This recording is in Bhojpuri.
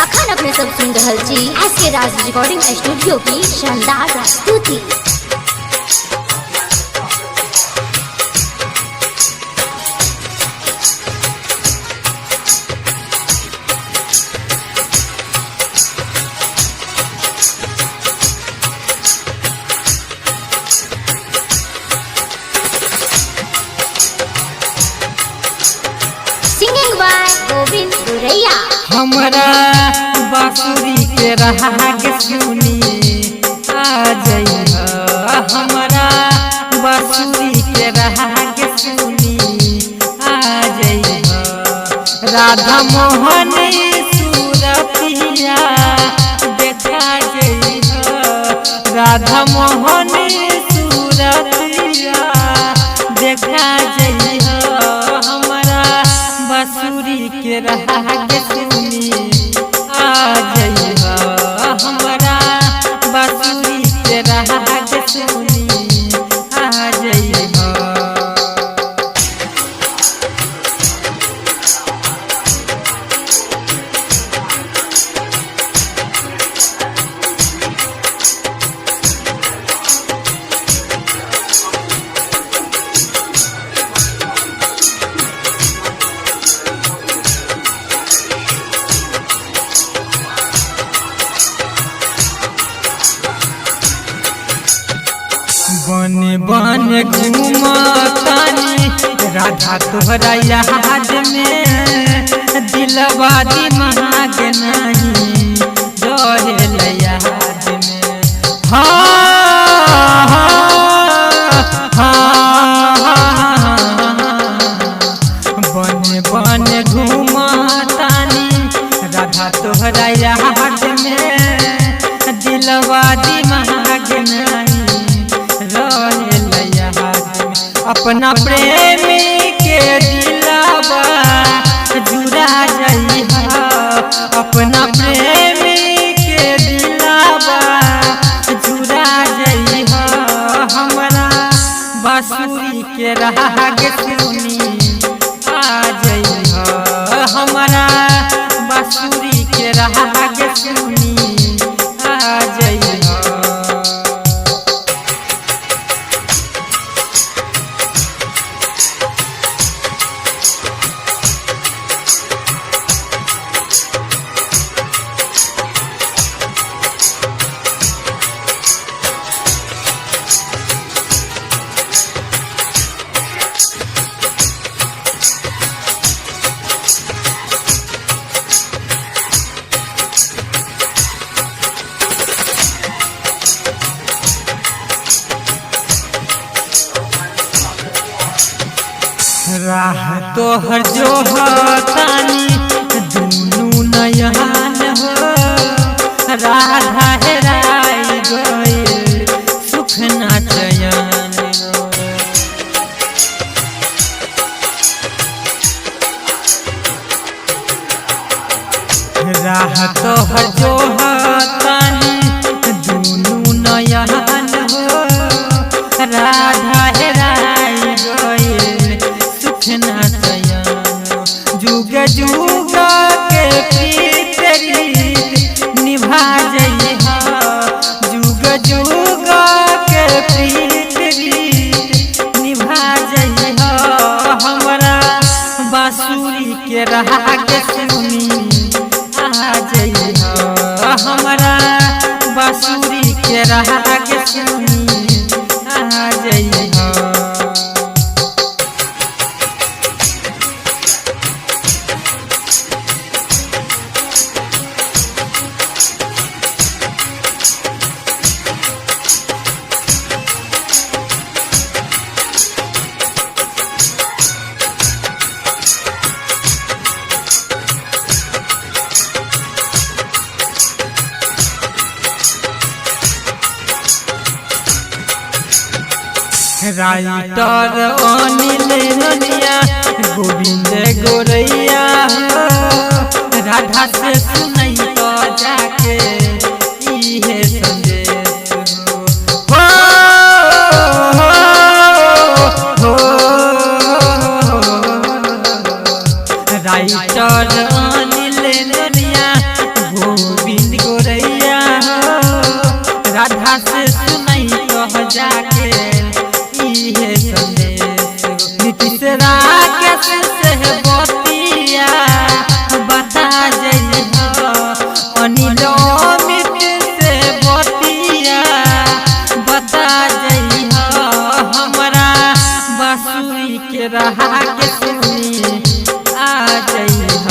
अखन अपने सब सुन रहल छी एस के राज रिकॉर्डिंग स्टूडियो की शानदार प्रस्तुति। Singing by Govind Guraiya. हमरा बांसुरी के राग सुनी आ जइहा, हमरा बांसुरी के राग सुनी आ जइहा। राधा मोहन सूरतिया देखा जइहा, राधा मोहन सूरतिया देखा जइहा। हमरा बांसुरी के राग सुनी आ जइहा, हमरा बांसुरी के राग सुनी आ जइहा। बन बन घूमतानी राधा तोहरा याद में, दिलवा दिमाग नहीं डरेल याद में। हाँ हाँ हाँ, बन बन घूमतानी राधा तोहरा याद में, दिलवा दिमाग नहीं रहेल याद में। अपना प्रेम के दिलावा जुड़ा जइहा, अपना प्रेम के दिलावा जुड़ा जइहा। हमरा बांसुरी के राग सुनी आ जइहा, हमरा बांसुरी के राग सुनी आ जइहा। राह तोहर जो तानी दुनू नयन हो, राधा हेराई गइल सुख ना चयन हो। राह तोहर जो तानी दुनू नयन हो, राधा हेराई गइल सुख ना चयन। जुग जुग के प्रीत रीत निभा जइहा, जुग जुग के प्रीत रीत निभा जइहा। हमरा बांसुरी के राग सुनी आ जइहा, हमरा बांसुरी के राग सुनी आ जइहा। राइटर अनिल ननिया गोविंद गोरैया हो, राधा से सुनई तो जाके इहे संदेश हो। हो, हो, हो, राइटर अनिल नोनिया गोविंद गोरैया हो, राधा से सुनई कह जाके इहे संदेश। नीतीश राकेश से बतिया बता जइहो, अनिल अमित से बतिया बता जइहो, हमरा बासुरी के रहा के सुनी आ जइहो।